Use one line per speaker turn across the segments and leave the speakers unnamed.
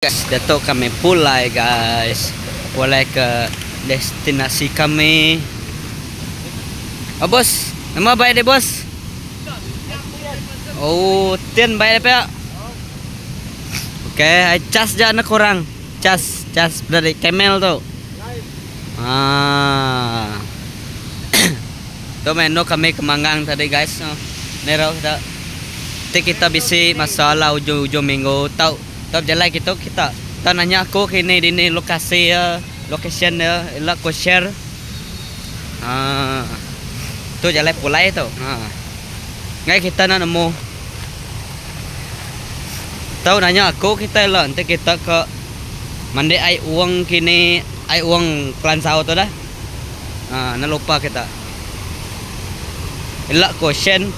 Guys, diatu kami pulai guys. Pulai ke destinasi kami. Oh bos, nama bai deh bos? Oh, tin bai deh pia. Okay, ai cas ja anak orang. Cas, cas dari camel tu. Ah. Tu meh enu kami ke manggang tadi guys. Ni rau sida. Ti kita bisi masalah ujung-ujung minggu tau Tau bejalai kitu kita tau nanya aku kini dini lokasi iya location iya ila ku share aaa tu jalai pulai tu haa ngai kita enda nemu tau nanya aku kita ila enti kita ka mandi ai wong kini ai wong kelansau tu dah haa enda lupa kita ila ku shen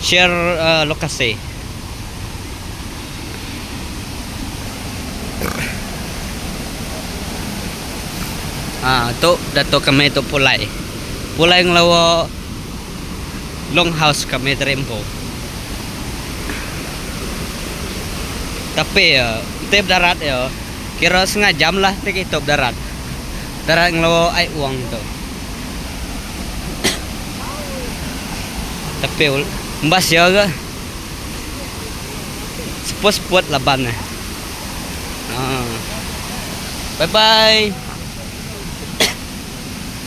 share aaa lokasi. Ha tu dato kami tu pulai. Pulai ngelawa long house kami tadi empu. Tapi ya enti bedarat ya kira setengah jam lah ti kitu bedarat. Darat ngelawa ai wong tu. Tapi umbas ya ga. Seput-seput laban ne. Haa. Bye bye.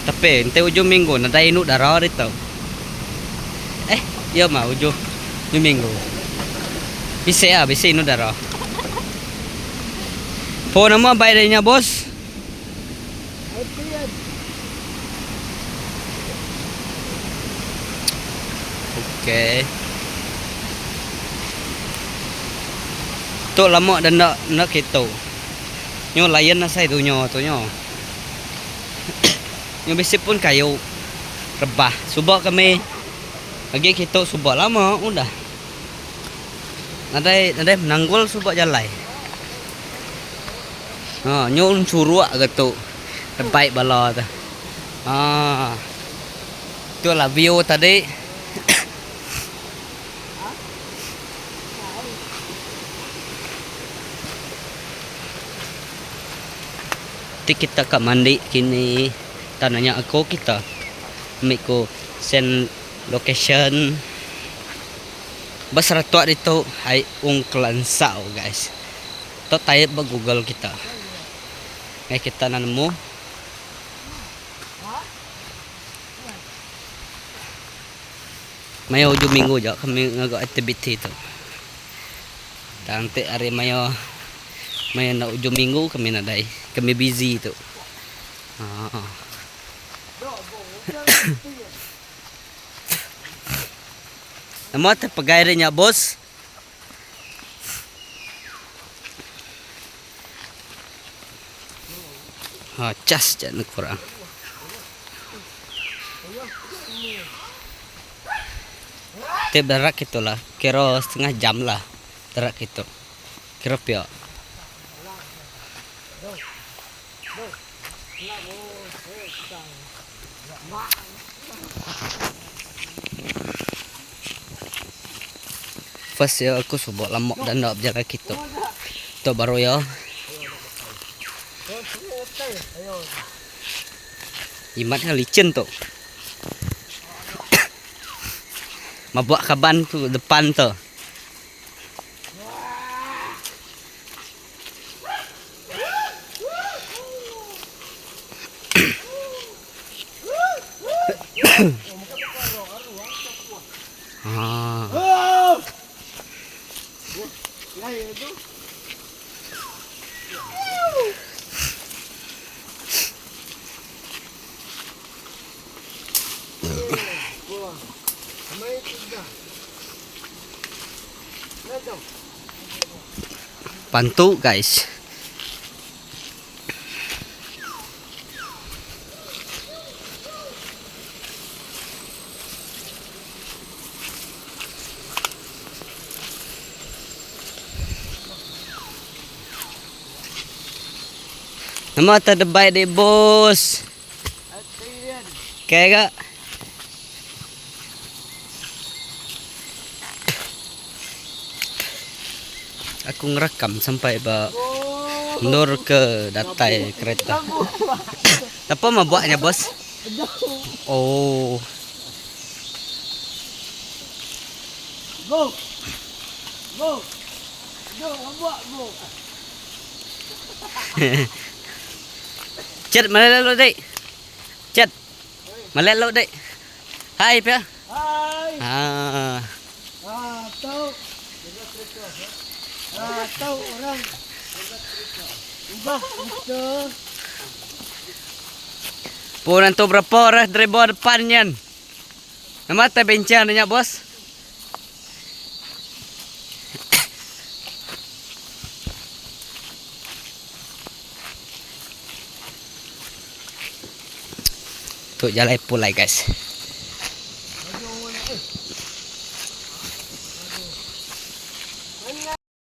Tapi enti ujung minggu nadai indu dara ditu. Eh, iya mah ujung ujung minggu. Bisi ah, bisi indu dara. Phone nama bai deh nya bos. Okey. Tu lama dah enda enda kitu. Nyu lain asai dunyo tu nyo. Nyu bisi pun kayu rebah. Suba kami agi kitu suba lama udah. Nadai nadai menanggul suba jalai. Ha nyu ulun suruk ga tu rebai bala tu. Ha tu lah view tadi. Ti kita ka mandi kini tan nanya aku kita ami ku send location. Ba Saratok ditu ai ung kelansau guys. Tu type ba google kita. Ngai kita enda nemu. Maya ujung minggu ja kami ngaga aktiviti tu. Tang ti hari maya maya enda ujung minggu kami nadai. Kami busy tu. Haa. Nama te pegai ri nya bos. Ha cas ja ne kurang. Ti berak kitu lah kira setengah jam lah berak kitu. Kira pia. First ya aku suba lama dah enda bejalai kitu. Tu baru ya. Jimat nya licin tu. Mabuk kaban tu depan tu. Pantu guys. Nama ta debai dek bos. Okay ga. Aku ngerakam sampai ba. Endur ke datai kereta. Sapa mabuk nya bos? Oh. Chat malai lalu dek. Chat. Malai lalu dek. Hai pia.
Hai.
Ah.
Ah, tau. Ah, tau orang. Ubah Mister.
Pun antu berapa orang driver depan nyan. Nama tai bincang nya bos? Tu jalai pulai guys.